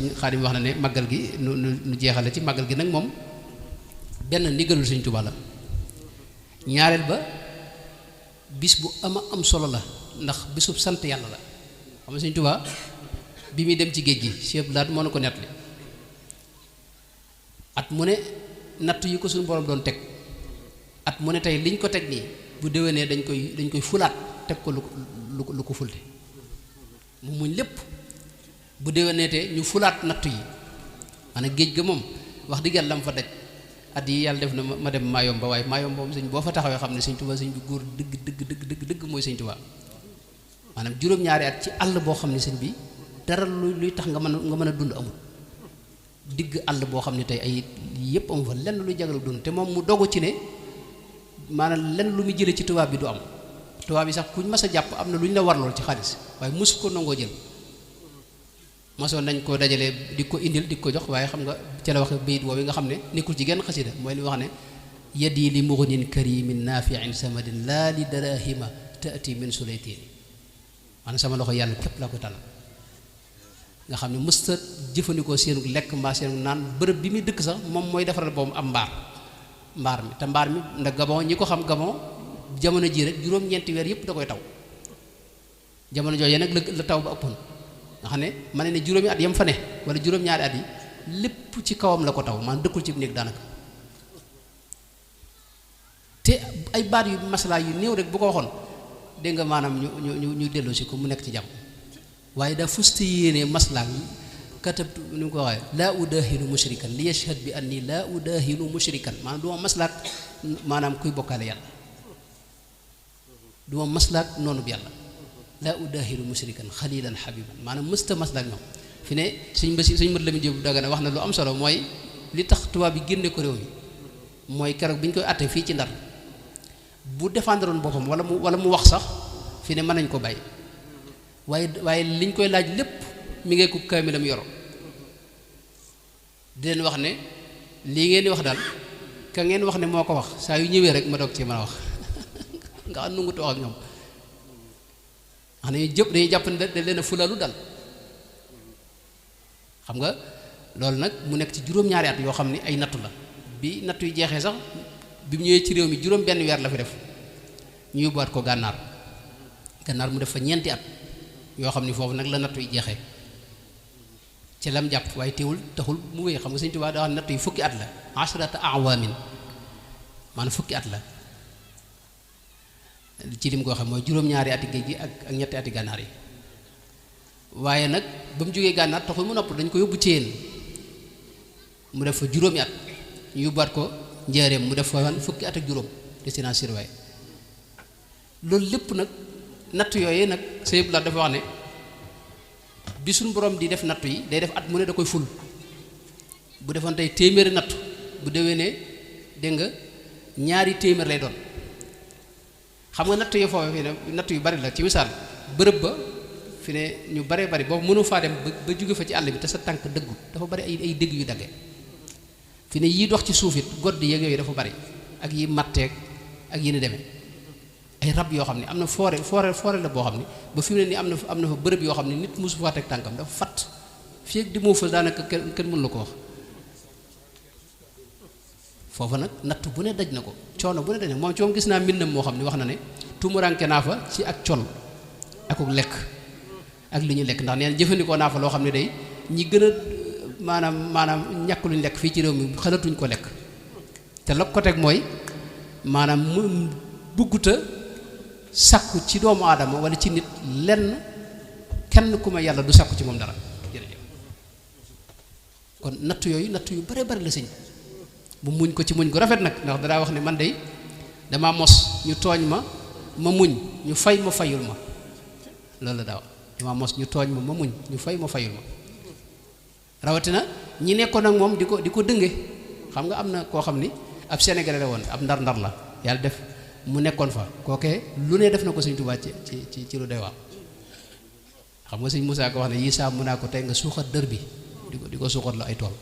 sëñ Xaadim wax na ne màggal gi nu jeexale ci màggal gi nag moom benn ndigalul sëñ Tuubaa la ñaareel ba bis bu am solo la ndax bisub sant yàlla la xam nga sëñ Tuubaa bi muy dem ci géej gi Cheikh Laat moo na ko nettali at mu ne natt yi ko suñu borom doon teg at mu ne tey liñ ko teg nii bu déwénee dañ koy fulaat teg ko lu ko fulte mu muñ lépp bu déwénee te ñu fulaat natt yi maanaam géej ga moom wax dëgg yàlla fa daj at yi yàlla def na ma dem Mayomba waaye Mayomba moom sëñ boo fa taxawee xam ne sëñ Tuubaa sëñ bi góor dëgg mooy sëñ Tuubaa maanaam juróom-ñaari at ci àll boo xam ne sëñ bi dara luy tax nga mën a dund amul digg àll boo xam ne tey ay yëpp amu fa lenn luy jagal dund te moom mu dogu ci ne maanaam lenn lu muy jëlee ci tubaab bi du am tubaab bi sax kuñ mas a jàpp am na lu ñu la warlool ci xaalis waaye mosu ko nangoo jël mosoon nañ ko dajalee di ko indil di ko jox waaye xam nga ca la waxe bayit woowu nga xam ne nekkul ci genn xasida mooy li wax ne yadi li mughnin karimin nafi'in samadin laa li darahima taati min sulaytini maanaam sama loxo yàlla képp laa ko tànn nga xam ne mësta jëfandikoo seenu lekk mbaa seenu naan bërëb bi muy dëkk sax moom mooy defaral boobu am mbaar mi te mbaar mi ndax Gabon ñi ko xam Gabon jamono ji rek juróom-ñeenti weer yëpp da koy taw jamono jooju nag la taw ba ëppoon nga xam ne ma ne juróomi at yam fa ne wala juróom-ñaari at yi lépp ci kawam la ko taw maanaam dëkkul ci néeg daanaka te ay baat yu maslaa yu néew rek bu ko waxoon dégg nga maanaam ñu delloo si ko mu nekk ci jàmm waaye daa fusti yéene maslaa yi katabtu ni mu ko waxee laa udahinu mushrikan li yashhad bi anni laa udahinu mushrikan maanaam du ma maslaak maanaam kuy bokkaale yàlla du ma maslaak noonu bi yàlla laa udahinu mushrikan xalilan habiban maanaam mësta maslaak ñoom fi ne suñ mët Lamin Jóob Dagana wax na lu am solo mooy li tax tubaab bi génne ko réew mi mooy keroog bi ñu koy àtte fii ci Ndar bu défendroon boppam wala mu wax sax fi ne mën nañ ko bàyyi waaye liñ koy laaj lépp mi ngi ko kaamilam yoro di leen wax ne lii ngeen di wax daal ka ngeen wax ne moo ko wax saa yu ñëwee rek ma doog ci mën a wax nga xam nungu wax ak ñoom wax nañu dañuy jàpp ne da leen a fulalu dal xam nga loolu nag mu nekk ci juróom-ñaari at yoo xam ne ay nattu la bi nattu yu jeexee sax bi mu ñëwee ci réew mi juróom benn weer la fi def ñu yóbbuwaat ko gànnaar mu def fa ñeenti at yoo xam ni foofu nag la nattu yi jeexee ci lam jàpp waaye teewul taxul mu wéy xam nga Sëñ Tuubaa daa wax nattu yi fukki at la ashrata awaamin maanaam fukki at la ci lim ko waxee mooy juróom-ñaari ati géej gi ak ñetti ati gànnaar yi waaye nag ba mu jógee gànnaar taxul mu nopp dañ ko yóbbu Céyeen mu def fa juróomi at ñu yóbbuwaat ko Njaaréem mu def fa fukki at ak juróom résidence surveillée loolu lépp nag natt yooyu nag sëñ la dafa wax ne bi suñu borom di def nattu yi day def at mu ne da koy ful bu defoon tey téeméeri nattu bu déwénee dégg nga ñaari téeméer lay doon xam nga natt yi foofu fi ne natt yu bari la ci misaal bërëb ba fi ne ñu baree bari boobu mënu faa dem ba jóge fa ci àll bi te sa tànk dëggu dafa bari ay dëgg yu dagge fi ne yii dox ci suuf it godd yeeg yooyu dafa bari ak yi matteeg ak yi ni demee ay rab yoo xam ne am na forêt la boo xam ne ba fi mu ne nii am na fa bërëb yoo xam ne nit mosu faa teg tànkam dafa fatt fii ak di moo fa daanaka kenn mënu la ko wax foofa nag natt bu ne daj na ko coono bu ne daj na moom ci moom gis naa mbindam moo xam ne wax na ne tumuranke naa fa ci ak col akuk lekk ak li ñu lekk ndax nee na jëfandikoo naa fa loo xam ne day ñi gën a maanaam ñàkk luñ lekk fii ci réew mi xalatuñ ko lekk te la ko teg mooy maanaam mu bugguta sàkku ci doomu aadama wala ci nit lenn kenn ku ma yàlla du sàkku ci moom dara jërëjëf kon natt yooyu natt yu bare bari la sëñ bu muñ ko ci muñ gu rafet nag ndax danaa wax ne man de dama mos ñu tooñ ma muñ ñu fay ma fayul ma loolu la daa wax dama mos ñu tooñ ma muñ ñu fay ma fayul ma rawatina ñi nekkoon ak moom di ko dënge xam nga am na koo xam ni ab sénégalais la woon ab ndar-ndar la yàlla def mu nekkoon fa kookee lu ne def na ko Sëñ Tuubaa ci lu doy waar xam nga Sëñ Musaa ko wax ne yii saa mun naa ko tey nga suuxat dër bi di ko suuxat la ay tool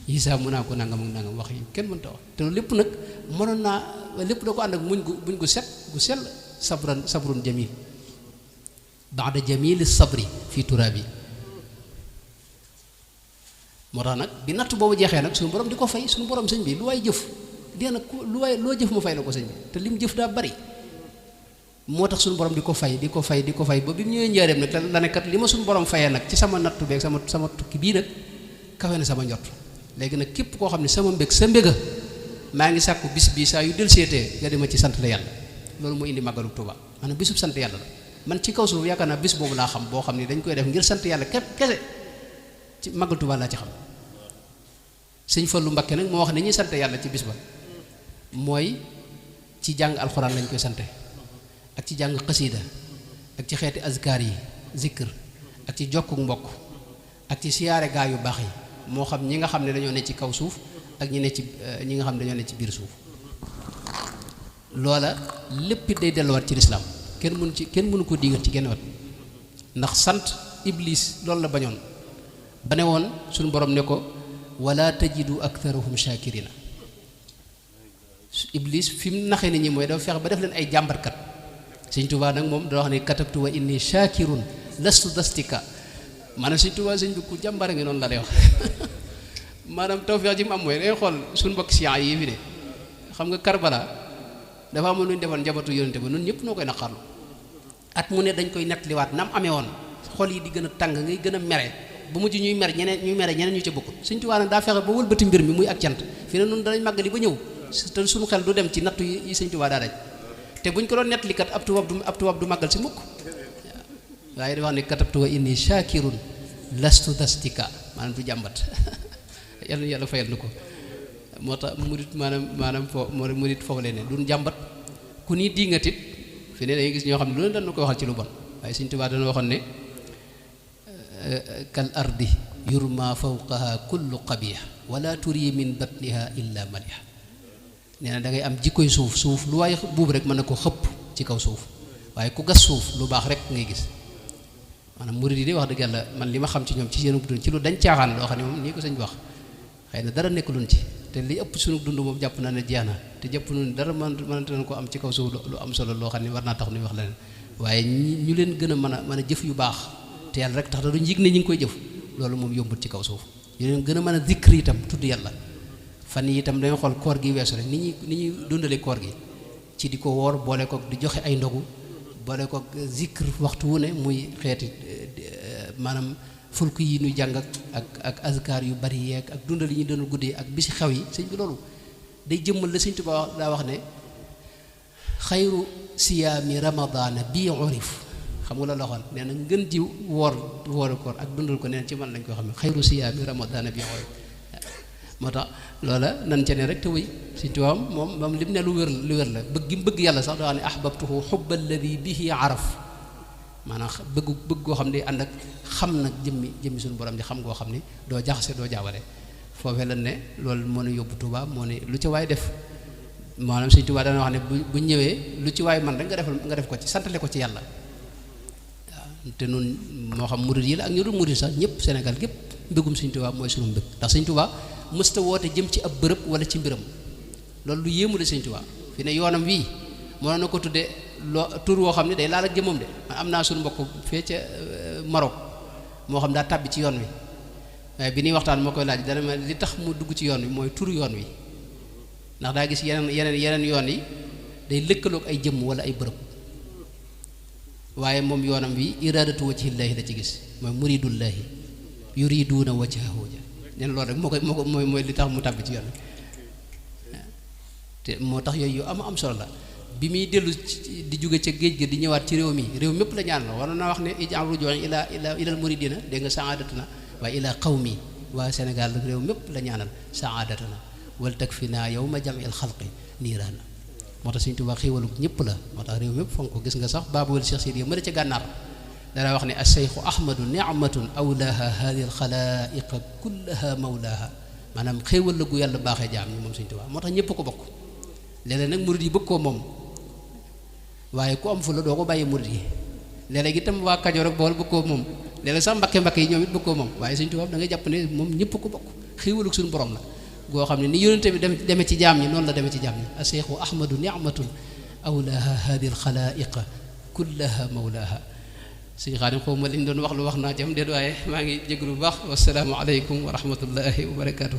yii saa mun naa ko nangam ak nangam wax yi kenn mënta wax te lépp nag mënoon naa lépp da ko ànd ak muñ gu set gu sell sabrun jamil baada jamili sabri fii turaabi moo tax nag bi natt boobu jeexee nag suñu borom di ko fay suñu borom sëñ bi lu waay jëf dee nag lu waay loo jëf mu fay la ko sëñ bi te lim jëf daa bari moo tax suñu borom di ko fay ba bi mu ñëwee njaareem nag la ne kat li ma suñu borom fayee nag ci sama nattu beeg sama tukki bii nag kawe na sama njot léegi nag képp koo xam ne sama mbég sa mbéga maa ngi sàkku bis bii saa yu del seetee nga dima ci sant la yàlla loolu moo indi màggalu Tuuba maanaam bisub sant yàlla la man ci kaw suuf yaakaar naa bis boobu laa xam boo xam ne dañ koy def ngir sant yàlla kese ci màggal Tuuba laa ci xam sëñ Fallu Mbakke nag moo wax ne ñuy sant yàlla ci bis ba mooy ci jàng alxuraan lañ koy sante ak ci jàng xasiida ak ci xeeti azkar yi zikr ak ci jokkuk mbokk ak ci siyaare gaa yu baax yi moo xam ñi nga xam ne dañoo ne ci kaw suuf ak ñi nga xam ne dañoo ne ci biir suuf loola lépp day delluwaat ci lislaam kenn mënu ko digal ci genn wat ndax sant iblis loolu la bañoon ba ne woon suñu borom ne ko wala tajidu aktharahum shakirina iblis fi mu naxee nit ñi mooy dafa fexe ba def leen ay jàmbarkat sëñ Tuubaa nag moom da wax ne katabtu wa inni shakirun lastu dastika maanaam sëñ Tuubaa sëñ bi ku jàmbare ngi noonu la lay wax maanaam tawfeex ji mu am mooy day xool suñu mbokk siyaan yi fi ne xam nga Karbala dafa amoon lu ñu defoon njabootu yonente ba ñun ñëpp noo koy naqarlu at mu ne dañ koy nettaliwaat nam amee woon xol yi di gën a tàng ngay gën a mere ba mujj ñuy mere ñeneen ñu ca bokkul sëñ Tuubaa nag daa fexe ba wëlbati mbir mi muy ak cant fi ne nun danañ màggali ba ñëw te suñu xel du dem ci nattu yi sëñ Tuubaa daa daj te buñ ko doon nettali kat ab tubaab du màggal si mukk waaye dafa wax ne katabtu wa inni shakirun lastu dastika maanaam du jàmbat yàlla fayal na ko moo tax murit maanaam murit foofu leen ne duñ jàmbat ku ni diingatit fi ne dañuy gis ñoo xam ne lu leen dañ koy waxal ci lu bon waaye sëñ Tuubaa dana waxoon ne kal ardi yurma fawqaha kullu qabih wala turi min batniha illa maliha nee na da ngay am jikkoy suuf lu waaye buub rek mën na ko xëpp ci kaw suuf waaye ku gas suuf lu baax rek ngay gis maanaam murid yi de wax dëgg yàlla man li ma xam ci ñoom ci seen dund ci lu dañ caaxaan loo xam ne moom nii ko sëñ bi wax xëy na dara nekk luñ ci te li ëpp sunu dund moom jàpp na ne jeex na te jàpp nu dara mënante nañ ko am ci kaw suuf lu am solo loo xam ne war naa tax nuy wax leneen waaye ñu leen gën a mën a jëf yu baax te yàlla rek tax da duñ yëg ne ñi ngi koy jëf loolu moom yombut ci kaw suuf ñu leen gën a mën a zikr itam tudd yàlla fan yi itam dañoo xool koor gi weesu rek ni ñuy dundale koor gi ci di ko woor boole ko di joxe ay ndogu boole ko zikr waxtu wu ne muy xeeti maanaam fulk yi ñuy jàng ak azkar yu bari yeeg ak dundal yi ñu doon guddee ak bisi xew yi sëñ bi loolu day jëmmal la sëñ Tuubaa daa wax ne xayru siyaami ramadana bii urif xam nga la loxoon nee na ngën ji wooru koor ak dundal ko nee na ci man lañ koy xam ne xayru siyaami ramadana bii urif moo tax loola nan ca ne rek te wéy sëñ Tuubaa moom lim ne lu wér la bëgg gi mu bëgg yàlla sax daa wax ne ahbabtuhu hubba alladi bihi araf maanaam bëgg koo xam ne ànd ak xam nag jëmmi suñu borom di xam koo xam ni doo jaxase doo jaawale foofee lan ne loolu moo ne yóbbu Tuubaa moo ne lu ci waay def maanaam sëñ Tuubaa dana wax ne bu ñëwee lu ci waay man rek nga def ko ci santale ko ci yàlla waaw te nun moo xam murid yi la ak ñu dul murid sax ñëpp Sénégal gépp mbégum sëñ Tuubaa mooy sunu mbég ndax sëñ Tuubaa mësta woote jëm ci ab bërëb wala ci mbiram loolu lu yéemu la sëñ Tuubaa fi ne yoonam wii mënoon na ko tuddee tur woo xam ne day laal ak jëmmam de man am naa suñu mbokk fee ca Maroc moo xam daa tàbbi ci yoon wi waaye bi ñuy waxtaan moo koy laaj dana ma li tax mu dugg ci yoon wi mooy turu yoon wi ndax daa gis yeneen yoon yi day lëkkaloog ay jëmm wala ay bërëb waaye moom yoonam wi iradatu wajhillaahi la ci gis mooy muridullaahi yuriduuna wajhahu neen loolu rek moo ko mooy li tax mu tàbbi ci yoon wi te moo tax yooyu yu am solo la bi muy dellu di jóge ca géej ga di ñëwaat ci réew mépp la ñaan la war na wax ne ij'al rujuu'i ilal muridina dégg nga saadatuna waaye ila qawmi waa Sénégal réew mépp la ñaanal saadatuna wal takfina yawma jam'il xalqi niiraana moo tax Sëñ Tuubaa xéewalu ñëpp la moo tax réew mépp fonk ko gis nga sax baabul Cheikh Sidi mën a ca gànnaar dana wax ne as-Seexu Ahmadu ni'matun awlaaha haadihi al-xalaa'iqa kullaha mawlaaha maanaam xéewal la gu yàlla baaxee jaam ñi moom Sëñ Tuubaa moo tax ñëpp ko bokk léeg-léeg nag murid yi bëgg koo moom waaye ku am fu la doo ko bàyyi murid yi léeg-léeg itam waa Kajoor ak Bawol bëgg koo moom léeg-léeg sax mbakke yi ñoom it bëgg koo moom waaye Sëñ Tuubaa da ngay jàpp ne moom ñëpp ko bokk xéewalu suñu borom la goo xam ne ni yonente bi demee ci jaam ñi noonu la demee ci jaam ñi as-Seexu Ahmadu ni'matun awlaaha haadihi al-xalaa'iqa kullaha mawlaaha sëñ Xaadim xaw ma liñ doon wax lu wax naa ci am déet waaye maa ngi jégalu bu baax wasalaamu aleykum wa rahmatullahi wa barakaatu.